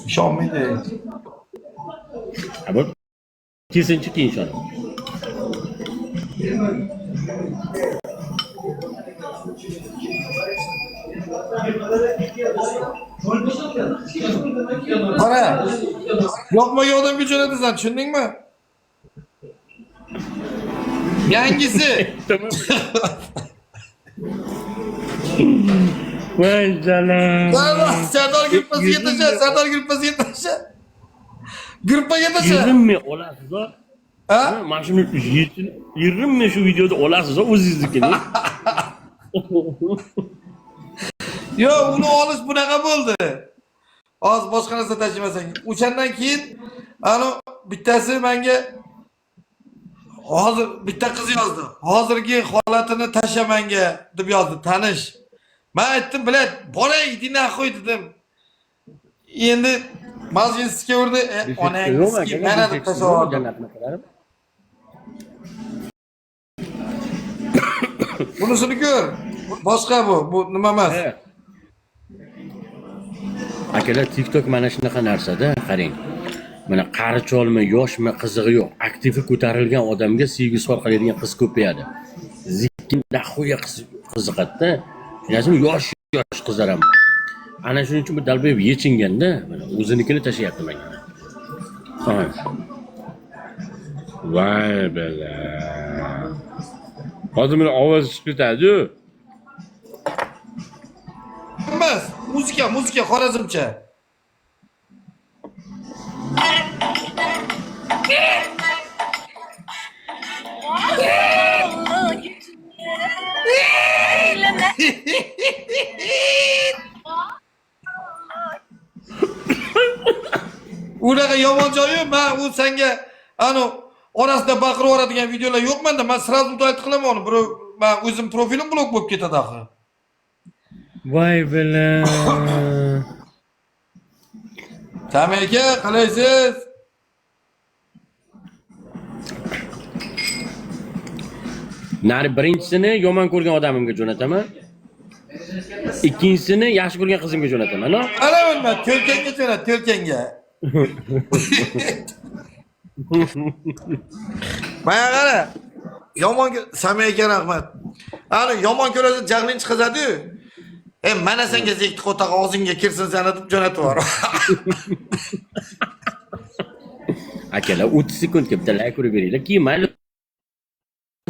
Ishonmaydi. Ha, bu kelsinchi, keyin ishonaman. Qara. Yoqmagan odamga jo'natasan, tushundingmi? Yangisi. Voy jalal. Sardor, Sardor gruppasiga tasha, Sardor gruppasiga tasha. Gruppaga tasha. Erinmay olasiz a? Ha? Mana shuni erinmay shu videoda olasiz a o'zingiznikini. Yo'q, uni olish bunaqa bo'ldi. Hozir boshqa narsa tashimasang. O'shandan keyin ana bittasi menga hozir bitta qiz yozdi. Hozirgi holatini tasha menga deb yozdi, tanish. Men aytdim, "Блядь, boray, иди нахуй" dedim. Endi mazgin sizga urdi, onang sizga mana deb tashlab yubordim. Bunisini ko'r. Boshqa bu, bu nima emas. Akalar, TikTok mana shunaqa narsada, qarang. Mana qari cholmi, yoshmi qizig'i yo'q. Aktivi ko'tarilgan odamga sevgi izhor qiladigan qiz ko'payadi. Zikkin dahoya qiziqadi-da. Tushunasizmi? Yosh yosh qizlar ham. Ana shuning uchun bu Dalbayev yechinganda, mana o'zinikini tashlayapti menga. Aha. Voy bala. Hozir buni ovoz chiqib ketadi-yu. Emas, muzika, muzika Xorazmcha. Unaqa yomon joyi, man u senga anu orasida baqirib yuboradigan videolar yo'q menda. Man сразу удалить qilaman uni. Birov man o'zim profilim blok bo'lib ketadi axir. Voy bala. Sami aka, qalaysiz? Nari birinchisini yomon ko'rgan odamimga jo'nataman. Ikkinchisini yaxshi ko'rgan qizimga jo'nataman, no? Ana bilma, to'lkanga jo'nat, to'lkanga. Mana qara. Yomon Sami aka rahmat. Ana yomon ko'rasa jahling chiqazadi-yu. E, mana senga zekti qo'taq og'zingga kirsin sani deb jo'natib yubor. Akalar, 30 sekundga bitta layk urib beringlar, keyin mayli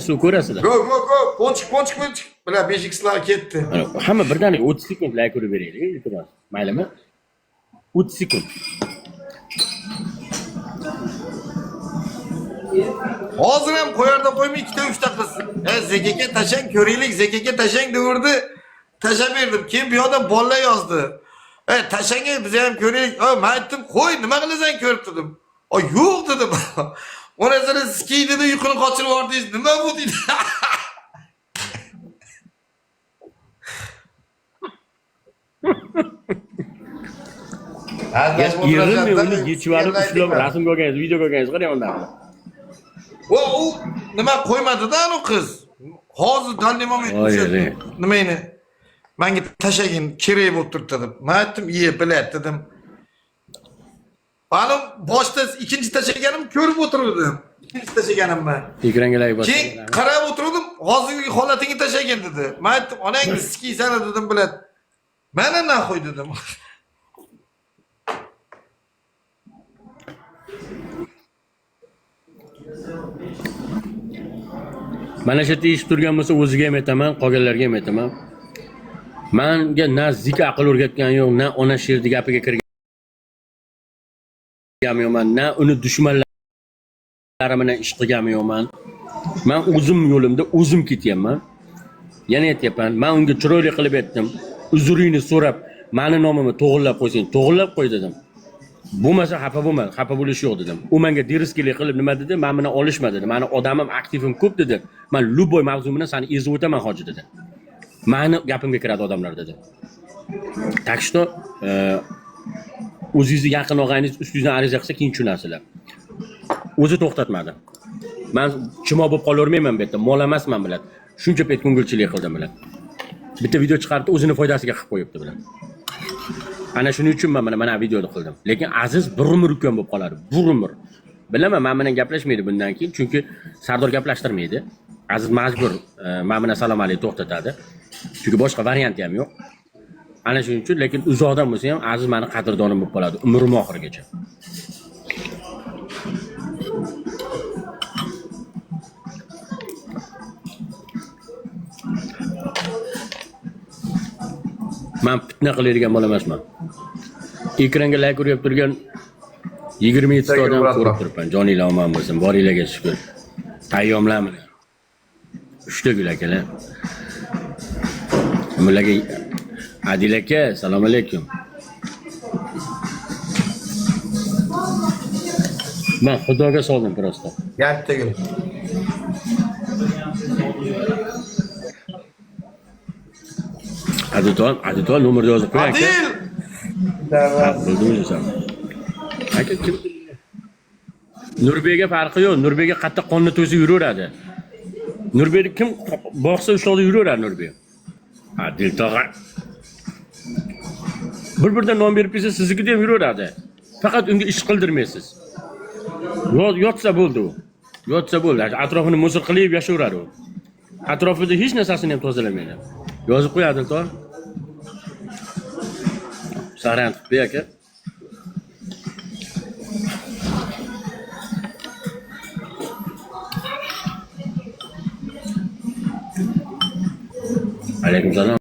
suv ko'rasizlar. Go go go, ponchik ponchik ponchik. Bila 5 xlar ketdi. Mana hamma birdaniga 30 sekund layk urib beraylik, iltimos. Maylimi? 30 sekund. Hozir ham qo'yarda qo'ymay ikkita uchta qiz. E, Zekaga tashang ko'raylik, Zekaga tashang devordi. Tashlab berdim. Keyin bu yoqda bolalar yozdi. E, tashang biz ham ko'raylik. O, men aytdim, qo'y, nima qilasan ko'rib dedim. O, yo'q dedim. Onasini sikiy dedi, uyquni qochirib yubordingiz. Nima bu dedi. Erinmay uni yechib olib, ushlab rasmga olganingiz, videoga olganingiz qarang undan. Va u nima qo'ymadi-da u qiz. Hozir данный момент Voy, o'sha ey. nimani menga tashagin kerak bo'lib turibdi deb. Men aytdim, "Iye, bilat" dedim. Mana boshda ikkinchi tashlaganim ko'rib o'tirdim. Ikkinchi tashlaganimni. Ekranga layk Keyin bosing. qarab o'tirdim, hozirgi holatingni tashlagin dedi. Men aytdim, onangni sikiysana dedim, bilat. Mana нахуй dedim. Mana shu yerda eshitib turgan bo'lsa, o'ziga ham aytaman, qolganlarga ham aytaman. Manga na zika aql o'rgatgan yo'q, na ona sherni gapiga kirgan yo'qman, na uni dushmanlari bilan ish qilgan yo'qman. Man o'zim yo'limda o'zim ketyapman. Yana aytyapman, man unga chiroyli qilib aytdim. Uzringni so'rab, mani nomimni to'g'irlab qo'ysang, to'g'irlab qo'y dedim. Bo'lmasa xafa bo'lma, xafa bo'lish yo'q dedim. U menga дерзкий lik qilib nima dedi? Men bilan olishma dedi. Mani odamim, aktivim ko'p dedi. Men любой mavzu bilan seni ezib o'taman hoji dedi. Mani gapimga kiradi odamlar dedi. Так что o'zingizni yaqin og'ayningiz ustingizdan ariza qilsa keyin tushunasizlar. O'zi to'xtatmadi. Man chimo bo'lib qolavermayman bu yerda, mol emasman biladi. Shuncha payt ko'ngilchilik qildim biladi. Bitta video chiqarib o'zini foydasiga qilib qo'yibdi biladi. Ana shuning uchun men mana videoni qildim. Lekin Aziz bir umr ukam bo'lib qoladi. Bir umr. Bilaman, men bilan gaplashmaydi bundan keyin, chunki Sardor gaplashtirmaydi. Aziz majbur men bilan salom alik to'xtatadi. Chunki boshqa varianti ham yo'q. Ana shuning uchun, lekin uzoqdan bo'lsa ham Aziz meni qadrdonim bo'lib qoladi umrim oxirigacha. Man fitna qiladigan bola emasman. Ekranga like urib turgan 27 ta odam ko'rib turibman. Joninglar omon bo'lsin, boringlarga shukur. Tayyomlar bilan. Uchta gul akalar. Bularga Adil aka, assalomu alaykum. Man Xudoga soldim просто. Yarimta gul. Adil Adil nomerni yozib qo'y aka. Adil! Bo'ldi o'zi sen. Aka kim? Nurbega farqi yo'q. Nurbega qattiq qonni to'ysa yuraveradi. Nurbekni kim boqsa o'sha yuraveradi Nurbek. Adil tog'a. Bir-birdan non berib kelsa siznikida ham yuraveradi. Faqat unga ish qildirmaysiz. Yotsa bo'ldi u. Yotsa bo'ldi. Atrofini musor qilib yashayveradi u. Atrofida hech narsasini ham tozalamaydi. Yozib qo'y Adil tog'a. Saran qilib aka. Alaykum salom.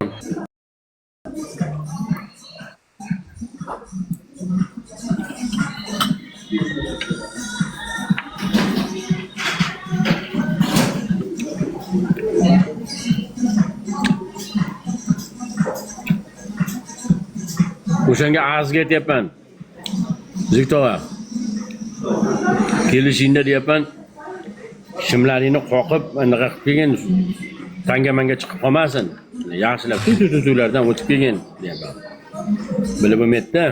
O'shanga Azizga aytyapman. Zik tog'a. Kelishingda deyapman. Shimlaringni qoqib, anaqa qilib kelgin. Tanga manga chiqib qolmasin. Yaxshilab tut-tut-tutlardan o'tib kelgin deyapman. Bilib bo'lmaydi-da.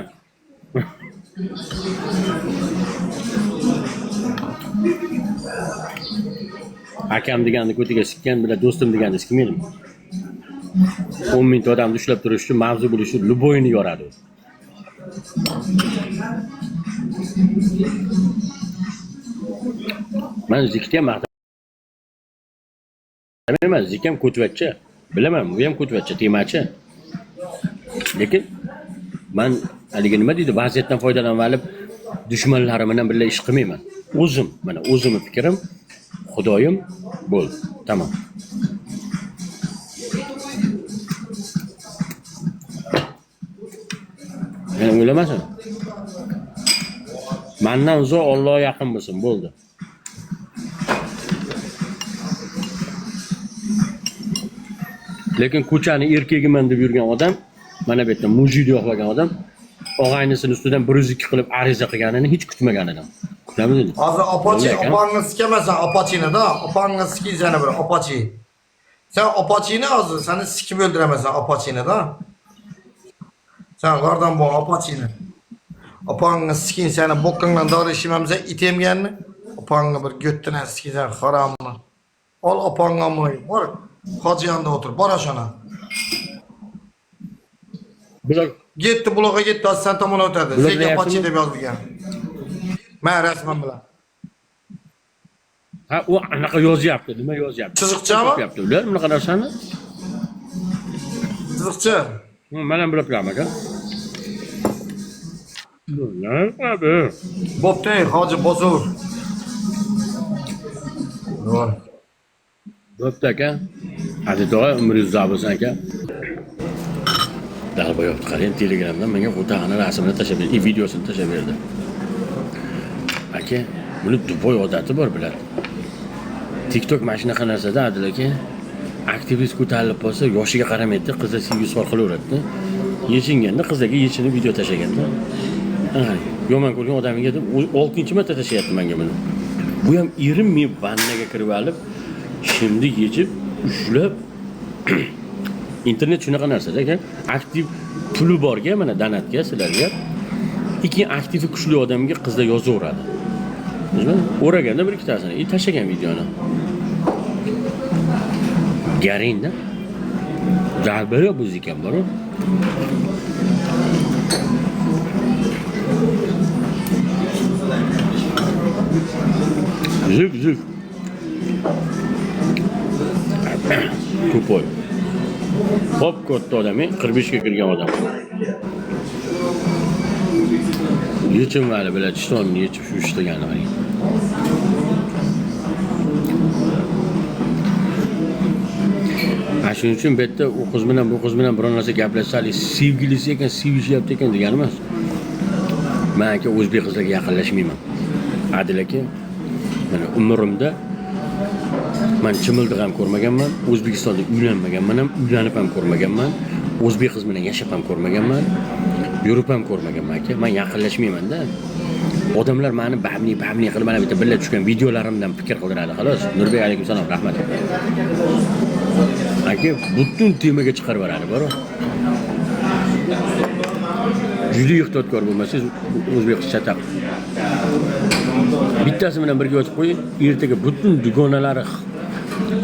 Akam deganni ko'tiga sikkan bilan do'stim deganni sikmaydimi? 10 mingta odamni ushlab turish uchun mavzu bo'lish uchun любойni yoradi u. Man Zikni ham maqtamayman, Zik ham ko'tvatcha. Bilaman, u ham ko'tvatcha, temachi. Lekin man haligi nima deydi, vaziyatdan foydalanib olib dushmanlarim bilan birga ish qilmayman. O'zim, mana o'zimni fikrim, Xudoyim bo'ldi. Tamom. Meni o'ylamasin. Mandan uzoq Alloh yaqin bo'lsin, bo'ldi. Lekin ko'chani erkagiman deb yurgan odam, mana bu yerda mujid yo'qlagan odam og'aynisini ustidan 102 qilib ariza qilganini hech kutmagan edim. Kutamiz endi. Hozir Apache Aka. opangni sikamasan Apacheni da. Opangni sikiysan bir Apache. Sen Apacheni hozir seni sikib o'ldiraman sen Apacheni da. Sen qardan bu Apacheni. Opangni sikin seni bokkangdan dori ishimamsan it emganni. Opangni bir göttidan sikiysan haromni. Ol opangga moy. Bor hoji yonida o'tir. Bor o'shana. Bular Getdi bloga getdi, hozir sen tomon o'tadi. Bloklayapsizmi? Zeka Apache deb yozilgan. Men rasman bilan. Ha, u anaqa yozyapti, nima yozyapti? Chiziqchami? Topyapti ular bunaqa narsani. Chiziqchi. Men ham bilib turaman aka. Nima bu? Bo'pti, hoji bosur. Voy. Bo'pti aka. Aziz tog'a, umringiz uzoq bo'lsin aka. Dalboyob qarang, Telegramdan menga qo'tag'ini rasmini tashlab berdi, videosini tashlab berdi. Aka, buni Duboy odati bor bular. TikTok mana shunaqa narsada Adil aka, aktivist ko'tarilib qolsa, yoshiga qaramaydi, qizlar sevgi izhor qilaveradida. Yechinganda qizlarga yechinib video tashlaganda. Yomon ko'rgan odamga deb 6-marta tashlayapti menga buni. Bu ham erinmay vannaga kirib olib, shimni yechib, ushlab internet shunaqa narsada aka, aktiv puli borga mana donatga sizlarga, keyin aktivi kuchli odamga qizlar yozaveradi. Tushundingmi? O'raganda bir ikkitasini, tashlagan videoni. Garinda. Zarba yo'q biz ekan, bor. Zik zik. Тупой. Hop katta odam, 45 ga kirgan odam. Yechimali bilan ishtonni yechib shu ishlagani qarang. Shuning uchun bu yerda u qiz bilan bu qiz bilan biror narsa gaplashsa, haligi sevgilisi ekan, sevishyapti ekan degani emas. Men aka o'zbek qizlarga yaqinlashmayman. Adil aka, mana umrimda man chimildiq ham ko'rmaganman, O'zbekistonda uylanmaganman ham, uylanib ham ko'rmaganman, o'zbek qiz bilan yashab ham ko'rmaganman, yurib ham ko'rmaganman aka. Men yaqinlashmayman-da. Odamlar meni bamni bamni qilib mana bitta birga tushgan videolarimdan fikr qildiradi, xolos. Nurbek alaykum salom, rahmat. Aka butun temaga chiqarib yuboradi, bor. Juda ehtiyotkor bo'lmasangiz o'zbek qiz chataq. Bittasi bilan birga yotib qo'ying, ertaga butun dugonalari,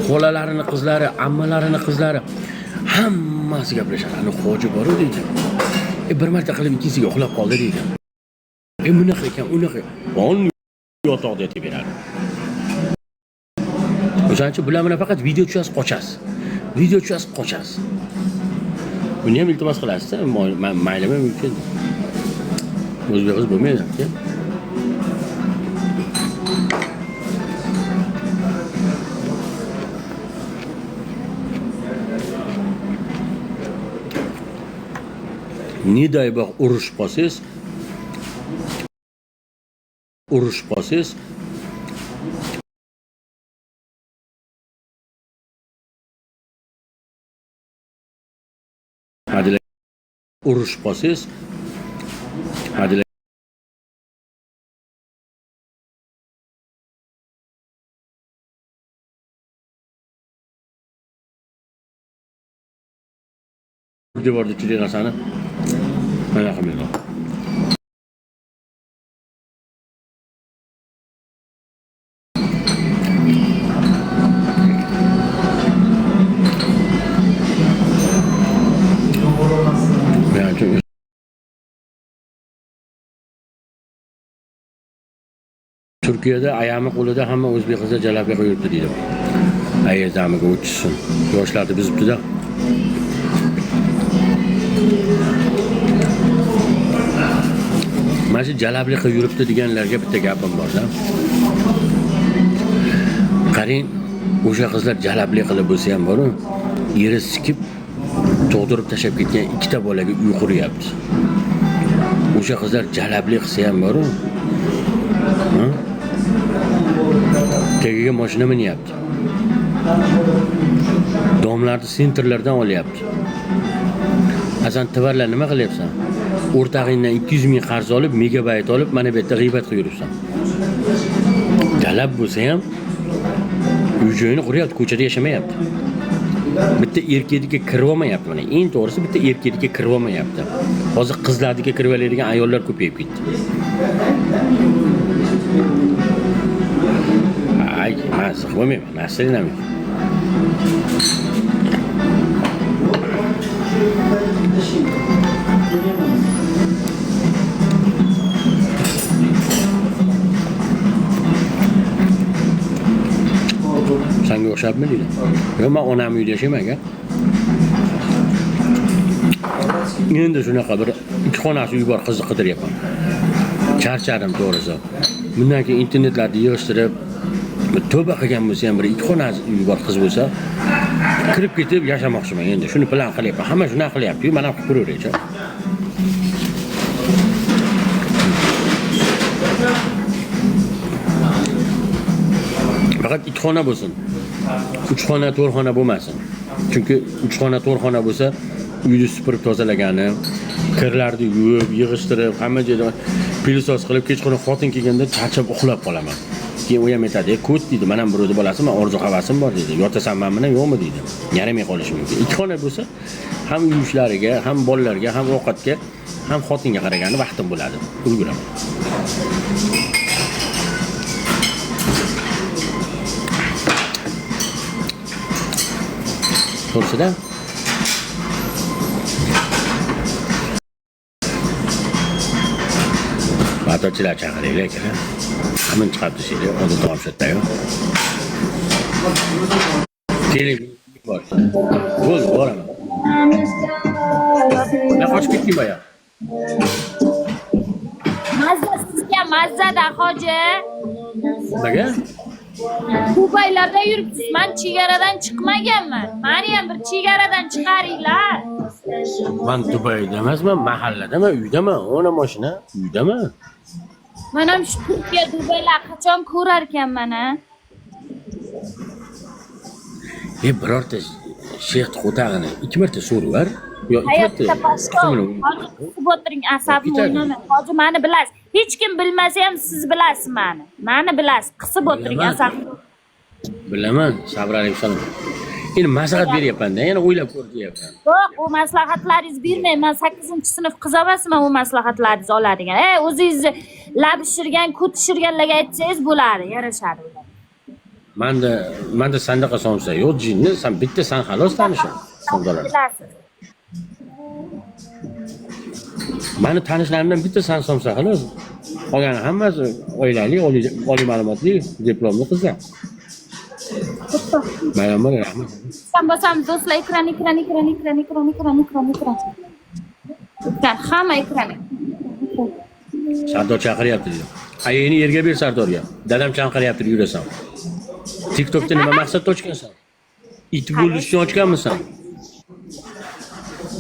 xolalarini qizlari, ammalarini qizlari hammasi gaplashadi. Ana hoji bor deydi. Bir marta qilib ikkinchisiga uxlab qoldi deydi. Bunaqa ekan, unaqa. On yotoqda yotib beradi. O'shaning uchun bular bilan faqat video tushasiz, qochasiz. Video tushasiz, qochasiz. Buni ham iltimos qilasiz-da, maylimi mumkin. O'zbek qiz bo'lmaydi, aka. Ne дай бог urushib qolsangiz, Adila urushib qolsangiz, Adila devorda ichidagi narsani mana qilmaydi. Yani Turkiyada ayami qo'lida hamma o'zbek qizlar jalabga qilib yuribdi deydi. Ayazamiga o'tishsin. Yoshlarni buzibdi-da. Mana shu jalabli qilib yuribdi deganlarga bitta gapim bor-da. Qarang, o'sha qizlar jalabli qilib bo'lsa ham bor-u, eri sikib tug'dirib tashlab ketgan ikkita bolaga uy quryapti. O'sha qizlar jalabli qilsa ham bor-u, tagiga mashina minyapti. Domlarni sentrlardan olyapti. Hasan tovarlar nima qilyapsan? O'rtog'ingdan 200 ming qarz olib, megabayt olib, mana bu yerda g'iybat qilib yuribsan. Jalab bo'lsa ham uy joyini quryapti, ko'chada yashamayapti. Bitta erkakniki kirib olmayapti mana. Eng to'g'risi bitta erkakniki kirib olmayapti. Hozir qizlarniki kirib oladigan ayollar ko'payib ketdi. Ay, men ziq bo'lmayman, narsalar yo'q. Sanga o'xshabmi deydi. Yo'q, men onam uyda yashayman aka. Endi shunaqa bir ikki xonasi uy bor qizni qidiryapman. Charchadim to'g'risi. Bundan keyin internetlarni yig'ishtirib, tavba qilgan bo'lsa ham bir ikki xonasi uy bor qiz bo'lsa, kirib ketib yashamoqchiman endi. Shuni plan qilyapman. Hamma shunaqa qilyapti-yu, men ham qilib ko'raveraychi. Faqat ikki xona bo'lsin. 3 xona, 4 xona bo'lmasin. Chunki 3 xona, 4 xona bo'lsa, uyni supurib tozalagani, kirlarni yuvib, yig'ishtirib, hamma joyda pilosos qilib kechqurun xotin kelganda charchab uxlab qolaman. Keyin u ham aytadi, "Ko't" deydi, "Men ham birovning bolasiman, orzu havasim bor" deydi. "Yotasan men bilan yo'qmi?" deydi. Yaramay qolishi mumkin. Ikki xona bo'lsa, ham uy ishlariga, ham bolalarga, ham ovqatga, ham xotinga qaragani vaqtim bo'ladi. Ulguraman. To'g'risida Vatochilar chaqiringlar aka. Amin chiqardi shekilli, odatda olib shu. Keling, bor. Bo'ldi, boraman. Men qochib ketding boya. Mazza sizga mazzada hoji. Nimaga? Dubaylarda yuribsiz. Men chegaradan chiqmaganman. Mani ham bir chegaradan chiqaringlar. Man Dubayda emasman, mahalladaman, uydaman. Ona mashina, uydaman. Men ham shu Turkiya, Dubaylar qachon ko'rar ekanman a? Birorta shayx qo'tag'ini ikki marta so'raver. Yo, ikki marta Hayotda boshqa. tuxumini Hoji qisib o'tiring, asabim Ketadi. o'ynamang. Hoji meni bilasiz. Hech kim bilmasa ham siz bilasiz meni. Meni bilasiz. Qisib o'tiring Bilaman. asabim. Bilaman, Sabr alayhissalom. Endi maslahat beryapman-da, yana o'ylab ko'r deyapman. Yo'q, u maslahatlaringizni bermang. Men 8-sinf qiz emasman u maslahatlaringizni oladigan. O'zingizni lab shishirgan, ko't shishirganlarga aytsangiz bo'ladi, yarashadi ular. Manda sandaqa somsa yo'q, jinni, san bitta san xolos tanishim. Somsalar. Bilasiz. Mani tanishlarimdan bitta san somsa xolos. Qolgani hammasi oilali, oliy ma'lumotli, diplomli qizlar. Bayramlar rahmat. Sen bosamiz do'stlar, ekran, ekran, ekran, ekran, ekran, ekran, ekran, ekran. Ekran, hamma ekran. Sardor chaqiryapti dedi. Ayini yerga ber Sardorga. Dadam chaqiryapti yurasan. TikTokda nima maqsadda ochgansan? It bo'lish uchun ochganmisan?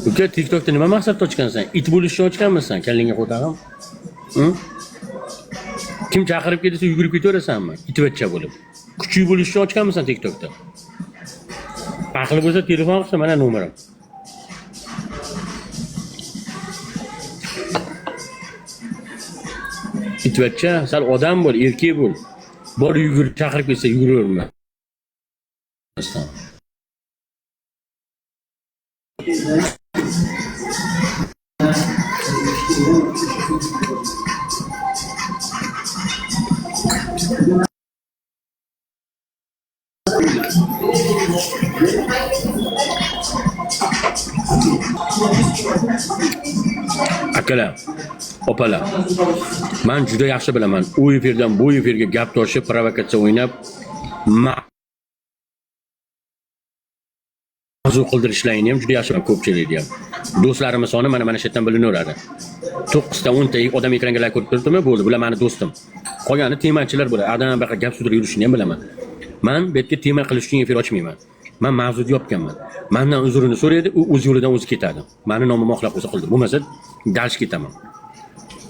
Uka, TikTokda nima maqsadda ochgansan? It bo'lish uchun ochganmisan? Kallangga qo'tag'im. Kim chaqirib kelsa yugurib ketaverasanmi? Itvachcha bo'lib. Kuchli bo'lish uchun ochganmisan TikTokda? Aqli bo'lsa telefon qilsa mana nomerim. Itvachcha, sal odam bo'l, erkak bo'l. Bor yugur, chaqirib kelsa yuguraverma. Akalar, opalar, man juda yaxshi bilaman, u efirdan bu efirga gap toshib, provokatsiya o'ynab, mavzu qildirishlarini ham juda yaxshi bilaman, ko'pchilikni ham. Do'stlarimiz soni mana shu yerdan bilinaveradi. 9 ta 10 ta odam ekranga like ko'rib turibdimi? Bo'ldi, bular meni do'stim. Qolgani temachilar bo'ladi. Adam baqa gap sudrab yurishini ham bilaman. Man bu yerga tema qilish uchun efir ochmayman. Man mavzuni yopganman. Mendan uzrini so'raydi, u o'z yo'lidan o'zi ketadi. Meni nomim oqlab qo'ysa qildi. Bo'lmasa dalish ketaman.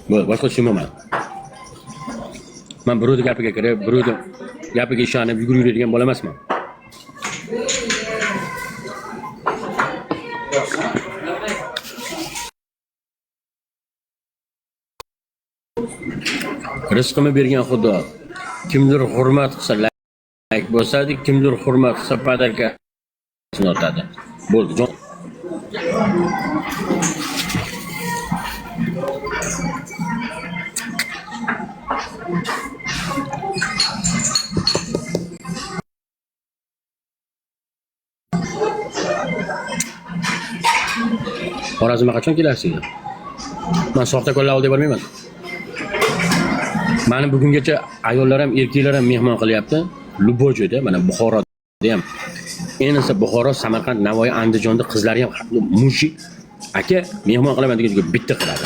Bo'ldi, boshqa tushunmayman. Man birovni gapiga kirib, birovni gapiga ishonib yugurib yuradigan bola emasman. Rizqimni bergan Xudo. Kimdir hurmat qilsa like bosadi, kimdir hurmat qilsa podarkasini otadi. Bo'ldi, jon. Xorazmga qachon kelasiz? Men soxtakorlar oldiga bormayman. Mani bugungacha ayollar ham, erkaklar ham mehmon qilyapti. Любой joyda, mana Buxoroda ham. Ayniqsa Buxoro, Samarqand, Navoiy, Andijonda qizlari ham mushik aka mehmon qilaman degan joyga bitta qiladi.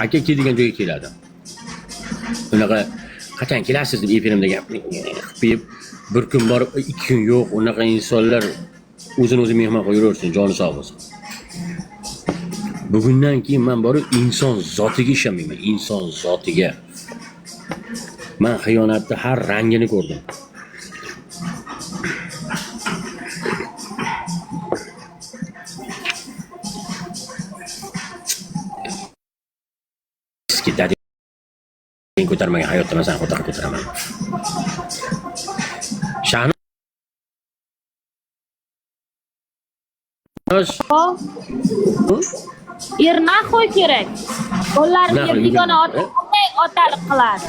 Aka kel degan joyga keladi. Unaqa qachon kelasiz deb efirimda gap qilib, bir kun borib, 2 kun yo'q, unaqa insonlar o'zini o'zi mehmon qilib yuraversin, joni sog' bo'lsin. Bugundan keyin men borib inson zotiga ishonmayman, inson zotiga. Men xiyonatni har rangini ko'rdim. Eski dadang ko'tarmagan hayotda men seni qo'taqa ko'taraman. Shahnoz. Er naxoy kerak. Bolalarim Naxoy, begona yugurma. Otalik qiladi.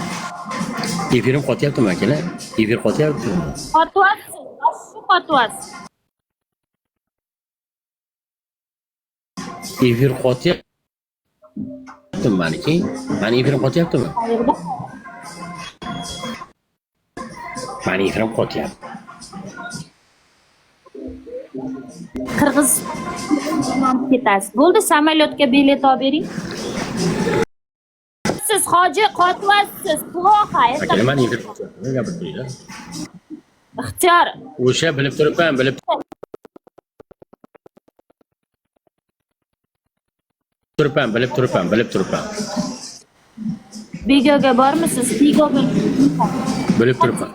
Efirim qotyaptimi akalar? Efir qotyaptimi? Qotyapsiz, shu qotyapsiz. Efir qotyaptimi maniki? Mani efirim qotyaptimi? Qayerda? Mani efirim qotyapti. Qirg'iz ketasiz. Bo'ldi, samolyotga bilet olib bering. Siz hoji qotyapsiz. Плохо. Aka, mani efirim qotyapti. Nima gapirib turinglar? Ixtiyor. O'sha bilib turibman, bilib turibman, bilib turibman, bilib turibman. Begoga bormisiz? Begoga. Bilib turibman.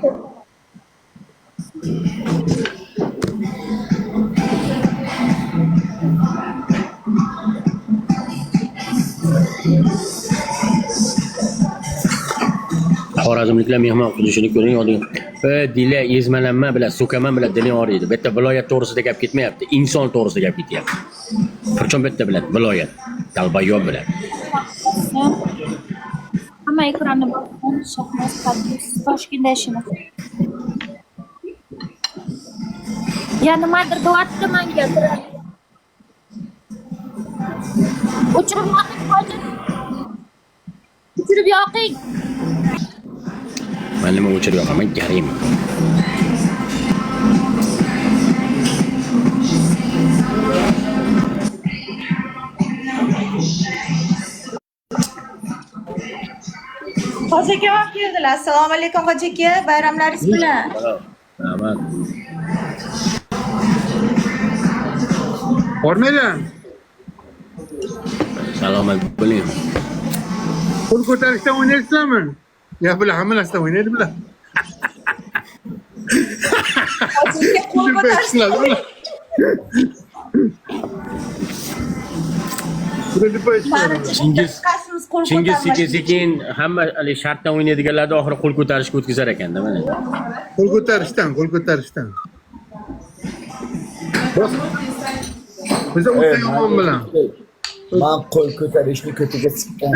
Xorazmliklar mehmon qilishini ko'ring oldin. E, dila ezmalanma bilan, so'kaman bilan diling og'riydi. Bu yerda viloyat to'g'risida gap ketmayapti, inson to'g'risida gap ketyapti. Причем bu yerda bilan viloyat, долбоёб bilan. Hamma ekranni bossin. Shahnoz Qaddiy, Toshkentda ishimiz. Ya nimadir deyapti menga. O'chirib yoqing, hoji. O'chirib yoqing. Man nima o'chirib yoqaman, gariyman. Hoji aka ham keldilar. Assalomu alaykum, hoji aka, bayramlaringiz bilan. Rahmat. Bormanglar. Salomat bo'ling. Qo'l ko'tarishdan o'ynaysizlarmi? Ya bular hamma narsadan o'ynaydi bular. Hoji aka qo'l ko'tarishdi. Bular. Bular deb Manimcha qaysimiz qo'l Chingiz sekin ko'tarmadik. sekin hamma haligi shartdan o'ynaydiganlarni oxiri qo'l ko'tarishga o'tkazar ekanda mana. Qo'l ko'tarishdan, qo'l ko'tarishdan. Biza o'ta yomon bilan. Man qo'l ko'tarishni ko'tiga siqqan.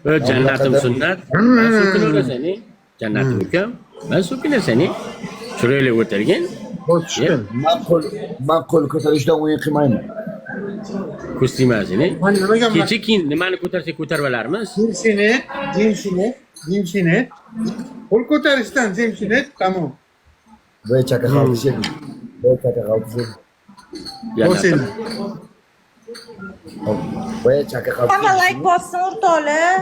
Ö, jannatim sunnat. Man so'kinasan, jannatim ukam. Man so'kinasan, chiroyli o'tirgin. Bosishdi. Man qo'l ko'tarishdan o'yin qilmayman. Ko'z tegmasin. Man nimaga Kecha keyin nimani ko'tarsak ko'tarib olarmiz. Jimshinet, Jimshinet, Jimshinet. Qo'l ko'tarishdan Jimshinet, tamom. Voy chaka qaltish edi. Voy chaka qaltish edi. Jannatim. Bosing. Voy chaka qaltish. Hamma like bossin, o'rtoqlar.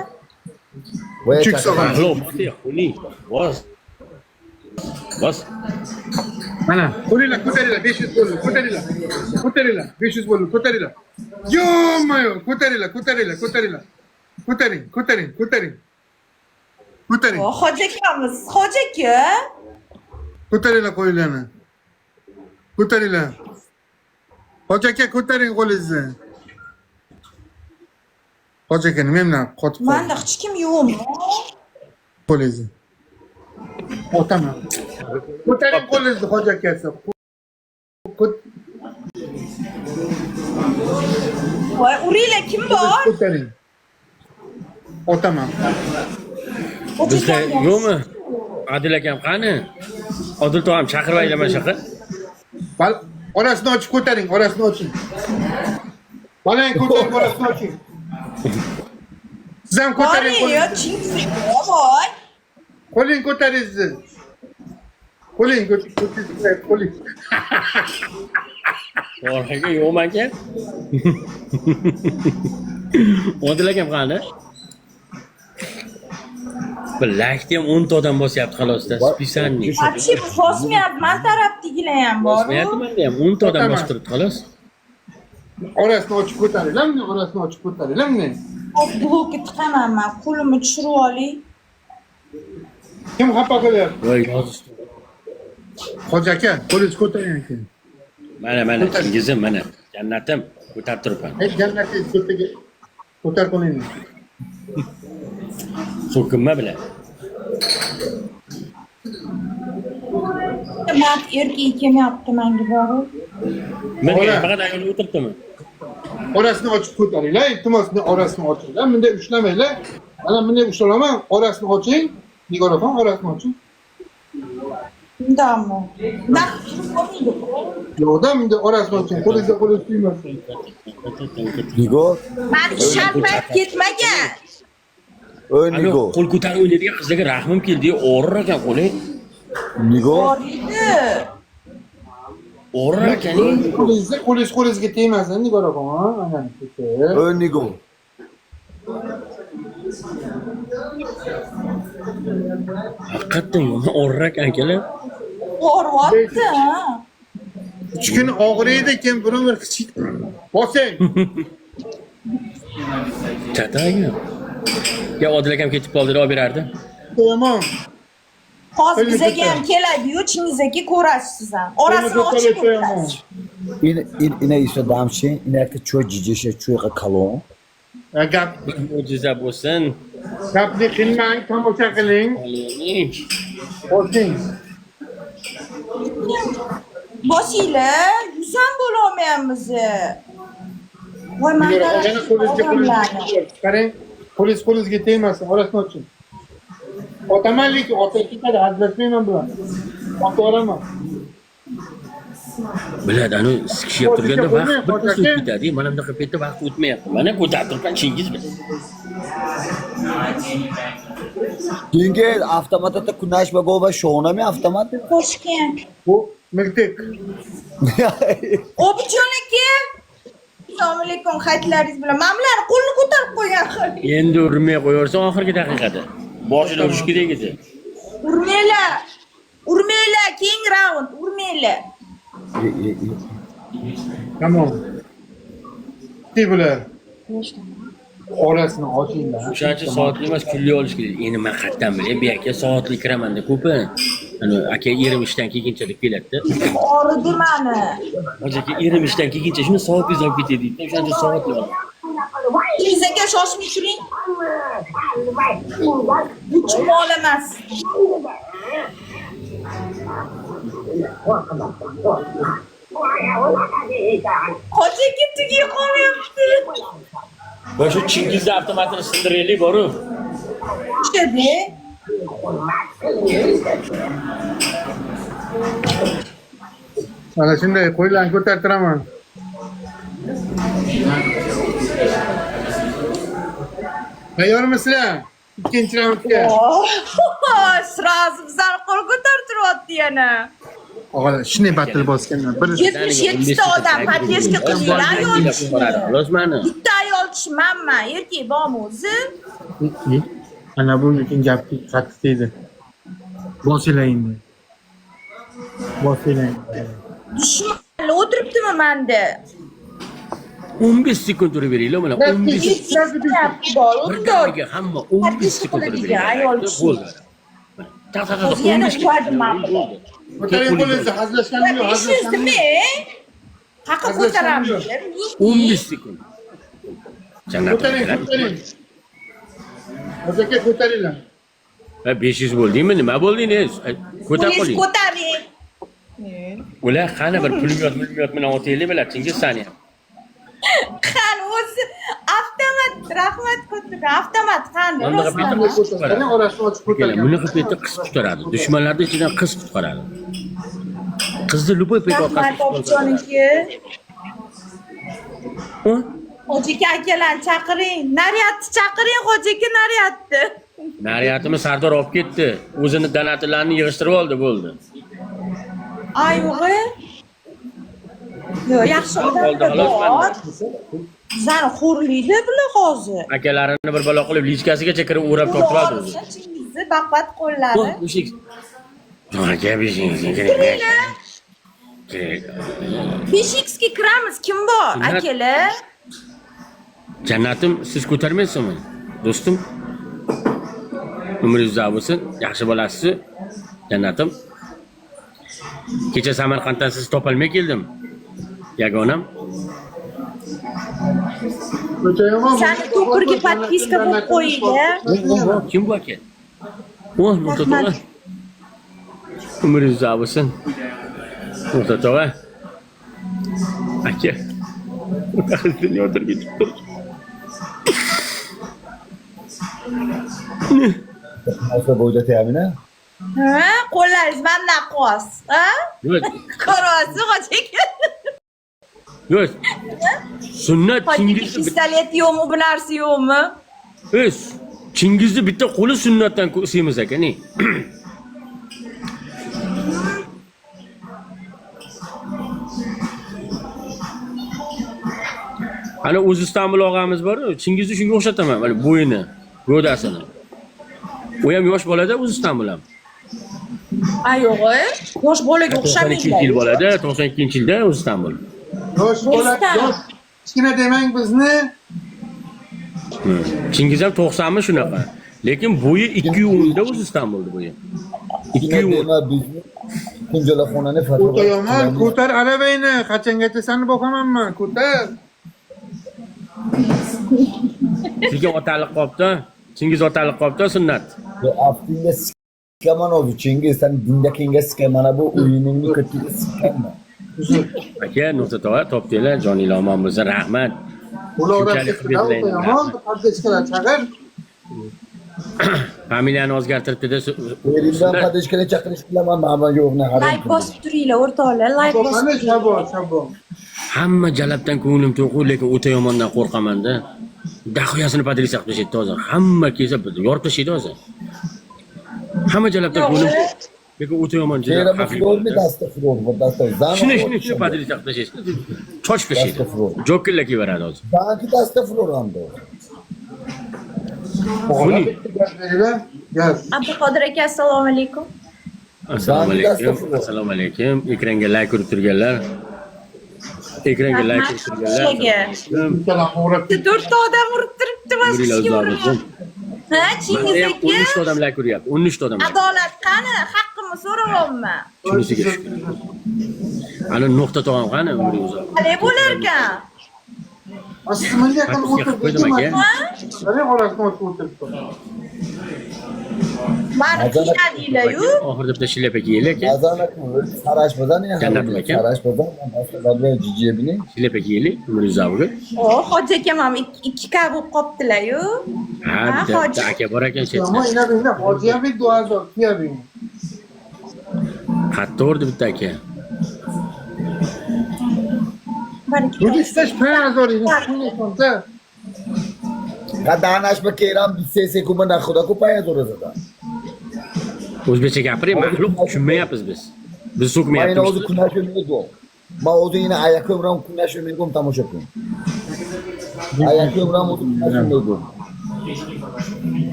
Voy Chik chaka sog'in. Axloq, xuni. Bos. Bos. Mana, qo'linglar ko'taringlar, 500 bo'ldi, ko'taringlar. Ko'taringlar, 500 bo'ldi, ko'taringlar. Yo-mayo, ko'taringlar, ko'taringlar, ko'taringlar. Ko'taring, ko'taring, ko'taring. Ko'taring. O, hoji akamiz, hoji aka. Ko'taringlar qo'linglarni. Ko'taringlar. Hoji aka, ko'taring qo'lingizni. Hoji aka, nima bilan qotib qoldi? Manda hech kim yo'qmi? Qo'lingizni. Otaman. Ko'taring qo'lingizni, hoji akasi. Voy, uringlar, kim bor? Ko'taring. Otaman. Hoji Bizda akam. yo'qmi? Adil akam qani? Odil tog'am chaqirib aylaman shunaqa. Orasini ochib ko'taring, orasini oching. Bolang ko'taring, orasini oching. Siz ham ko'taring Boring, qo'lingizni. Chingiz voy. Qo'ling ko'taring siz. Qo'ling ko'taring, qo'ling. To'g'ri yo'qmi aka? Odil akam qani? Bir laykni ham 10 ta odam bosyapti xalosda. Специальный. Вообще bosmayapti, man tarafdagilar ham bor. Bosmayapti menda ham 10 ta odam Otaman. bosib turibdi xolos. Orasini ochib ko'taringlar, orasini ochib ko'taringlar. Blokka tiqaman man, qo'limni tushirib olay. Kim xafa qilyapti? Voy yozishdi. Hoji aka, qo'lingizni ko'taring aka. Mana mana Chingizim mana jannatim ko'tarib turibman. Hech jannatingiz ko'taga ko'tar qo'lingni. So'kinma bilan. Mard erkak kelmayapti menga borib. Menga Bola. faqat ayol o'tiribdimi? Orasini ochib ko'taringlar, iltimos, orasini ochinglar. Bunday ushlamanglar. Mana bunday ushlanaman, orasini oching. Nigoraxon, orasini oching. Undami? Naq turib bo'lmaydi. Yo'qda, bunday orasini oching. Qo'lingizga qo'lingiz tegmasin. Nigor, Maniki sharpayib ketmagan. Oy Ani Nigor. qo'l ko'tarib o'ynaydigan qizlarga rahmim keldi. Og'rir ekan qo'li. Nigor. Og'riydi. Og'rir ekan. Qo'lingizni qo'lingiz qo'lingizga tegmasin, Nigor opa. Ana ketib. Oy Nigor. Haqiqatdan yomon og'rir ekan akalar. Og'riyapti, ha. 3 kun og'riydi, keyin bir umr kichik. Bosing. Chata ekan. Ya Odil akam ketib qoldi, olib berardi. Yomon. Hozir Qo'lini bizaga ko'tar. ham keladi-yu, Chingiz aka ko'rasiz siz ham. Orasini ochib ko'rasiz. In in ina iso damshin ina ki choy jijisha choy qa kalon. Ya Gap Bir mo'jiza bo'lsin. gapni qilmang, tomosha qiling. Amin. Bosing. Bosinglar, yuz ham bo'lolmayapmiz. Voy, Nigor opa, yana qo'lingizga odamlarni. qo'lingizga qarang. Qo'lingiz qo'lingizga tegmasin, orasini oching. Otaman lekin ota ketadi, hazillashmayman bilan. Ota olaman. Biladi, anu sikishib turganda vaqt Qo'ying, bir qo'ying. o'tib ketadi. Mana bunaqa paytda vaqt o'tmayapti. Mana ko'tarib turgan Chingiz bilan. Çünkü avtomatda kunash va gova shonami avtomat. Toshkent. Bu miltiq. Obidjon aka. Assalomu alaykum, hayitlaringiz bilan. Mana bular qo'lini ko'tarib qo'ygan. Endi urmay qo'yaversan oxirgi daqiqada. Boshida urish kerak edi. Urmanglar. Urmanglar, keyingi raund, urmanglar. Tamom. Bitti bular. Orasini ochinglar. O'shancha soatli emas, kunlik olish kerak. Endi men qayerdan bilay, bu yerga soatli kiraman-da ko'pi. Ani aka erim ishdan kelguncha deb keladi-da. Og'ridi mani. Hoji aka erim ishdan kelguncha shuni soat olib ketadi deydi. O'shancha soatli oladi. Chingiz aka shoshmay turing. Bu chumol emas. Hoji aka tugay qolmayapti. Va shu Chingizni avtomatini sindiraylik boru. Tushadi. Mana shunday qo'llarni ko'tartiraman. Tayyormisizlar? Ikkinchi raundga. Oh, Сразу bizani qo'l ko'tartiryapti yana. Og'alar, shunday batil bosganlar. Bir 77 ta odam podдержка qilinglar ayol kishini. Xolos mani. Bitta ayol kishi manman, erkak bormi o'zi? Ana bu lekin gapga qattiq tegdi. Bosinglar endi. Bosinglar. Dushmanlar o'tiribdimi manda? 15 sekund urib beringlar mana 15 Bor, unda. birdaniga hamma 15 sekund urib qiladigan ayol beringlar. kishi. Bo'ldi. Ta ta ta O'zi yana 15 uradi mana bular. Ko'taring qo'lingizni, hazillashganim yo'q, 500 hazillashganim nima? yo'q. Haqi ko'taramiz. 15 sekund. Jannat. Ko'taring, ko'taring. Hoji aka ko'taringlar. Ha 500 bo'ldingmi? Nima bo'lding? Ko'tar Qo'lingizni qo'ling. ko'taring. Ular qani bir pulemyot, pulemyot bilan otaylik bilar Chingiz sani ham. Qani o'zi avtomat, rahmat ko'targan. Avtomat qani? Mana bunaqa Rostdan. paytda qiz Qarang, qutqaradi. orasini ochib Akalar, ko'targan. bunaqa paytda qiz qutqaradi. Dushmanlarni ichidan qiz qutqaradi. Qizni любой payt Rahmat orqasidan Obidjon aka. Ha? Hoji aka akalarni chaqiring. Naryadni chaqiring, Hoji aka naryadni. Naryatimiz Sardor olib ketdi. O'zini donatlarni yig'ishtirib oldi, bo'ldi. Ay yo'g'i. Yo'q, yaxshi Oldi, odamlar xolos bor. manda. Bizani xo'rlaydi bular hozir. Akalarini bir balo qilib lichkasigacha kirib o'rab tortib oldi o'zi. Chingizni baqvat qo'llari. Oh, o'sha Aka beshingiz kerak. Kerak. 5x ga kiramiz, kim bor? Jannat- Akalar. Jannatim, siz ko'tarmaysizmi? Do'stim. Umringiz uzoq bo'lsin, yaxshi bolasiz. Jannatim. Kecha Samarqanddan sizni topolmay keldim. Yagonam. Ko'chayoman. Sani to'pirga podpiska bo'lib qo'yinglar. Kim bu aka? Oh, Murtazo Rahmat. tog'a. Umringiz uzoq bo'lsin. Murtazo tog'a. Aka. Dunyodan ketib turdi. Nasıl boyda temine? Ha, qo'llaringiz mana qos, ha? Yo'q, Ko'ryapsiz, Hoji aka. yo'q. Sunnat Hoji aka Chingizni pistolet yo'qmi, bu narsa yo'qmi? O'z Chingizni bitta qo'li sunnatdan semiz ekan, ey. Ana o'zi Istanbul og'amiz bor-ku, Chingizni shunga o'xshataman, mana bo'yini, gavdasini. U ham yosh bolada, o'zi Istanbul ham. A yo'q, yosh bolaga 92 yil o'xshamaydi. bolada, 92-yilda o'zi Istanbul. Yosh bola, Esdan. yosh kichkina demang bizni. Chingiz ham 90 mi shunaqa. Lekin bo'yi 210 da o'zi Istanbulda bo'yi. 210. Dema bizni kunjalaxonani O'ta yomon, ko'tar aravangni, qachongacha seni boqamanman, ko'tar. Sizga otalik qolibdi. Chingiz otalik qolibdi sunnat. Aftingga sikaman hozir Chingiz, sen dindakinga sikaman, mana bu o'yiningni ko'tiga sikaman. Aka, Nuqta tog'a, topdinglar, joninglar omon bo'lsin, rahmat. Ular Shunchalik o'ta yomon, poddeskalar chaqir. Familiyani o'zgartiribdi-da. Eringdan podeshkani chaqirish bilaman, mana yo'qni harom. Layk bosib turinglar, o'rtoqlar, layk bosib Qani turinglar. shabo, shabo. Hamma jalabdan ko'nglim to'q, lekin o'ta yomondan qo'rqaman-da. Dahoyasini podrisa qilib tashlaydi hozir. Hamma kelsa yorib tashlaydi hozir. Hamma jalabdan ko'nglim to'q, lekin o'ta yomon juda Kerami xavfli flormi bo'ladi. dasta flor, bu dasta zan. Shuni podrisa qilib tashlaydi. Chochib tashlaydi. Dasta flor. Jokerlar kelaveradi hozir. Zanki dasta flor hamda. Xuni. Gaz. Abduqodir aka, assalomu alaykum. Assalomu alaykum. Dasta flor. Assalomu alaykum. Ekranga layk urib turganlar. Ekranga layk urib turganlar. Rahmat. Assalomu alaykum. Ikkalam o'g'rab To'rtta odam urib turibdi, boshqa Umringlar hech kim uzoq bo'lsin. urmayapti. Ha, Chingiz Manda ham aka, 13 ta odam layk uryapti. 13 ta odam. Layk. adolat qani? Haqqimni so'rayapman. Shunisiga shukur. Ana nuqta tog'am qani umring uzoq. Qalay bo'larkan? Siz bunga qilib Podpiska qilib qo'ydim aka. Ha? Qarang, orasini ochib o'tiribdi. Mani qiynadinglar-yu. Oxirida bitta shlyapa kiyaylik aka. Azana sarash bazan ya. Jannat aka. Sarash bazan, dasta bazan jijebini. Shlyapa kiyaylik, umring uzoq bo'lsin. O, hoji akam ham 2K bo'lib qoptilar-yu. Ha, Ha, bitta hoji. bitta aka bor ekan chetda. Ammo ina bina hoji ham bir 2000 kiyabing. Qatta urdi bitta aka. Bir ikki Bu ishlash 5000 ina sonda. Qadanash ba keram sese kuma na xudo ku paya zo'razada. O'zbekcha gapiring, maxluq tushunmayapmiz biz. Biz Ma ina o'zi so'kmayapmiz. kunashib mego. Ma o'zi ina ayakom ram kunashib mego tomosha qil. Ayakom ram o'zi kunashib mego.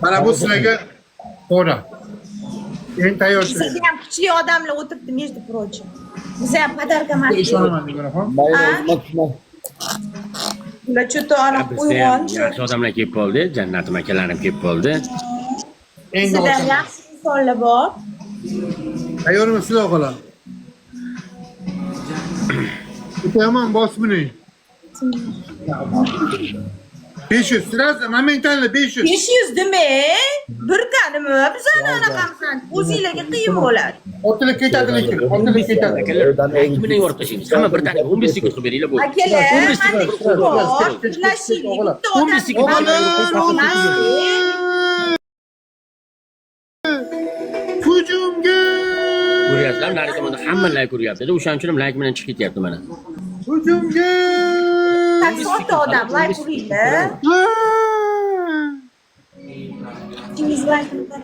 Mana bu sizlarga pora. Endi tayyor Bizga ham kuchli odamlar o'tiribdi, между прочим. Biza ham podarka emas. Ishonaman Nigoraxon. Ma ina o'zi kuna Ular cho'to ana Bizda ham uyg'on. yaxshi odamlar kelib qoldi, jannatim akalarim kelib qoldi. Endi Bizda ham ochaman. yaxshi insonlar bor. Tayyormisizlar o'g'illar? O'taman bos buni. 500 сразу моментально 500. 500 demang. Bir nima bizani anaqamiz. O'zinglarga qiyin bo'ladi. Otilib ketadi lekin, otilib ketadi. Akalar, layk bilan yorib tashlaymiz. Hamma bir tane 15 sekund qilib beringlar bo'ldi. Akalar, 15 manda sekund. bor. Birlashaylik. Bitta odam. 15 sekund. O'g'illar, hujumga! Ko'ryapsizlar, nari tomonda hamma layk uryapti. O'shaning uchun ham layk bilan chiqib ketyapti mana. Hujumga! 80 odam layk uringlar. Chingiz layk uringlar.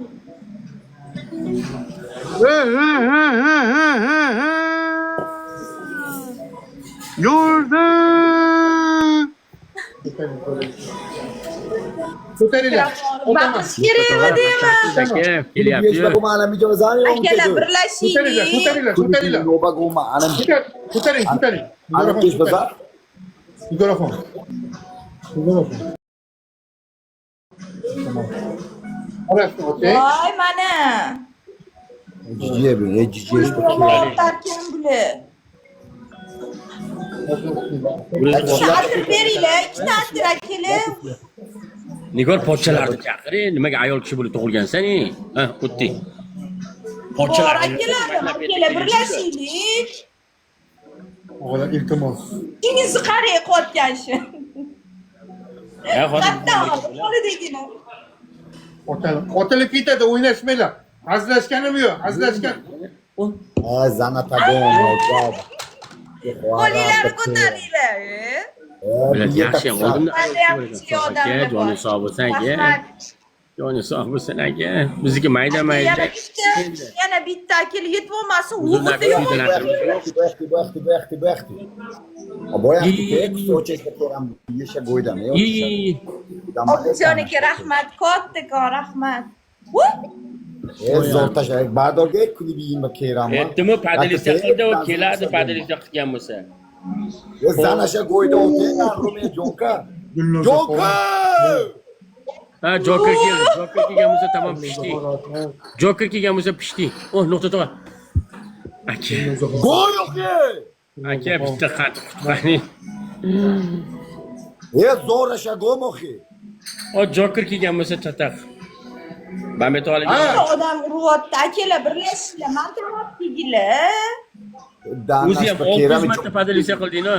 Yo'lda! Ko'taringlar. Baqirish kerakmi deyman. Aka, kelyapti. kuma ana mijo zani Akalar Ko'taringlar, birlashaylik. ko'taringlar, ko'taringlar. Noba goma ana Ko'taring, ko'taring. ana kesh baza. Mikrofon. Mikrofon. Tamam. Orasini oching. Voy mana. Jijebini, jijesh Ortarkan bular. Ikkita atir beringlar, ikkita atir akalar. Nigor pochchalarni chaqiring. Nimaga ayol kishi bo'lib tug'ilgansan, ey? Ha, o'tdik. Bor Pochchalar. akalar, akalar birlashaylik. O'g'illar, iltimos. Chingizni qarang qilayotgan shu. Ha, hozir Qattan oldi qo'lidagini. Otilib, otilib ketadi, o'ynashmanglar. Hazillashganim yo'q, hazillashgan. Ha, zana tagon. Qo'linglarni ko'taringlar. Millat yaxshi ham oldimda Manda ham kuchli aka, odamlar bor. joning sog' bo'lsin aka. Rahmat. Joni sog' bo'lsin, aka. Bizniki mayda mayda. Yana bitta, yana bitta akalar yetib olmasin. Uzrlar, O'g'ilda yo'q. Boyaqti, boyaqti, boyaqti, boyaqti. Boyaqti, sochesha keram yesha go'ydam. Yi. Obidjon aka, rahmat, kattakon rahmat. Zo'r tashlak. Bardorga kuni biyim keram. Aytdimi, поделиться qildi, u keladi, поделиться qilgan bo'lsa. Zanasha go'yda o'ting, Rumiya Jonka. Jonka! Ha, Joker keldi. Joker kelgan bo'lsa tamom pishdik. Joker kelgan bo'lsa pishdik. Oh, nuqta tog'a. Aka, Go'y o'qi! Aka bitta qattiq kutqaring. Zo'r asha go'moqi. O, Joker kelgan bo'lsa chataq. Bambet olib. Odam uryapti, akalar, birlashinglar, man taraf tegilar. O'zi ham 600 marta поделиться qilding-a.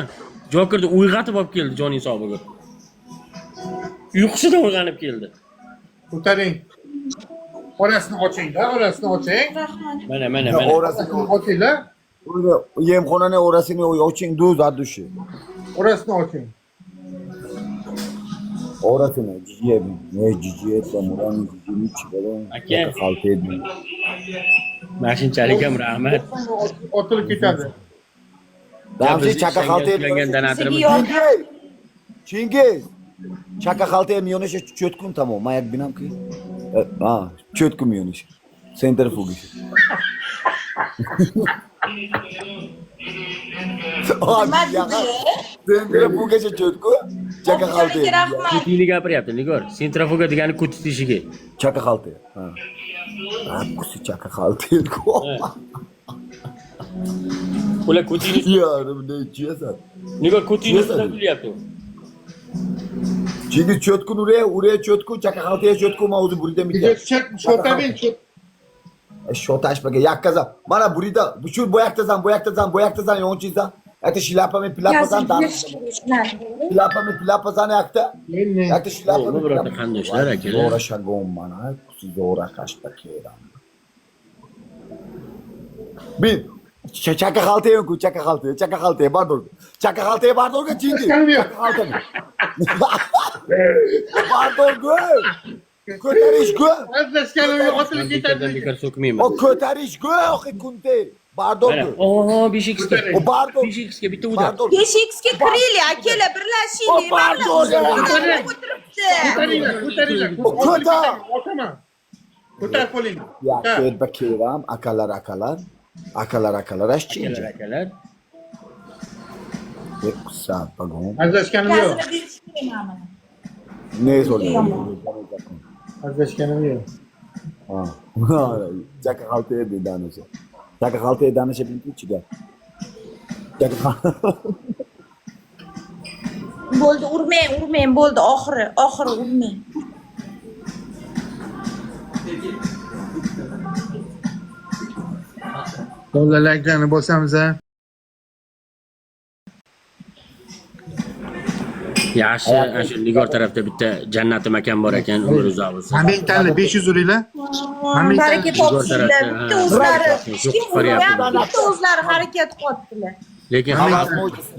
Jokerni uyg'otib olib keldi jon hisobiga. Uyqusidan uyg'onib keldi. Ko'taring. Orasini oching-da, orasini oching. Rahmat. Mana, mana, mana. Orasini Ochinglar. Yemxonani orasini oching, duz adushi. Orasini oching. Orasini jijiye, ne jijiye samuran jijini chiqaron. Aka. Xalta Mana shunchalik ham rahmat. Otilib ketadi. Damsi chaka xalta Ishlangan donatorimiz. Sizga yordam. Chingiz. Chaka xalta miyonasha cho'tkun tamom. Man yak binamki. Ha, cho'tkun miyonasha. Sentrifugish. Nima dedi? Sentrifugasha cho'tku. Chaka Obidjon xalta. aka, rahmat. Ko'tingni gapiryapti, Nigor. Sentrifuga degani ko'ti teshigi. Chaka xalta. Ha. Ha, kusi chaka xalta. Ular ko'tingni Yarim ne ichiyasan? Nigor ko'tingni ustidan kulyapti. Chingiz cho'tkun uraya, uraya cho'tku, chaka xaltaya cho'tku, man o'zi burida mikan. Shotabing, Shotash baga yakkaza. Mana burida, shu boyaktasan, boyaktasan, boyaktasan, yonchizsan. Yakta shilapami pilapazan, shilapami pilapazan yakta. Yakta shilapami. To'g'ri, birodar qandoshlar, akalar. Zo'ra shagom mana, zo'ra qashpa keram. Bir chaka xaltaya ku, chaka xaltaya, chaka xaltaya bardor. Chaka xaltaya bardorga Chingiz. Chaka xaltaya. Bardorga. Ko'tarish ku. Azlashganim yo'q, otilib Man bekordan ketadi. bekor so'kmayman. O ko'tarish ku, o'qi kunte. Bardor. Mana, oho, 5x ga. O bardor. 5x ga bitta udar. Bardor. 5x ga kiraylik, akalar, birlashaylik. O, pardon. O'tiribdi. Ko'taringlar, ko'taringlar. Ko'tar. Otaman. Ko'tar qo'lingni. Ya ko'rba keram, akalar akalar. Akalar akalar ashchinja. Akalar, akalar. Kusa pagom. Azlashganim yo'q. Gazini berish kerak mana. Ne so'rayapti? Azlashganim yo'q. Ha. Chaka xaltaya danisha. Chaka xaltaya danisha bildi ichiga. Chaka Bo'ldi, urmang, urmang, bo'ldi, oxiri, oxiri urmang. Bolalar layklarni bosamiz a. Yaxshi, ana shu Nigor tarafda bitta jannati makon bor ekan, umr uzoq bo'lsin. Mangtani 500 uringlar. Baraka topsinlar, tarafda, bitta ha. o'zlari, Shu kim qutqaryapti urgan, bitta o'zlari harakat qilyaptilar. Lekin Havas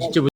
ishchi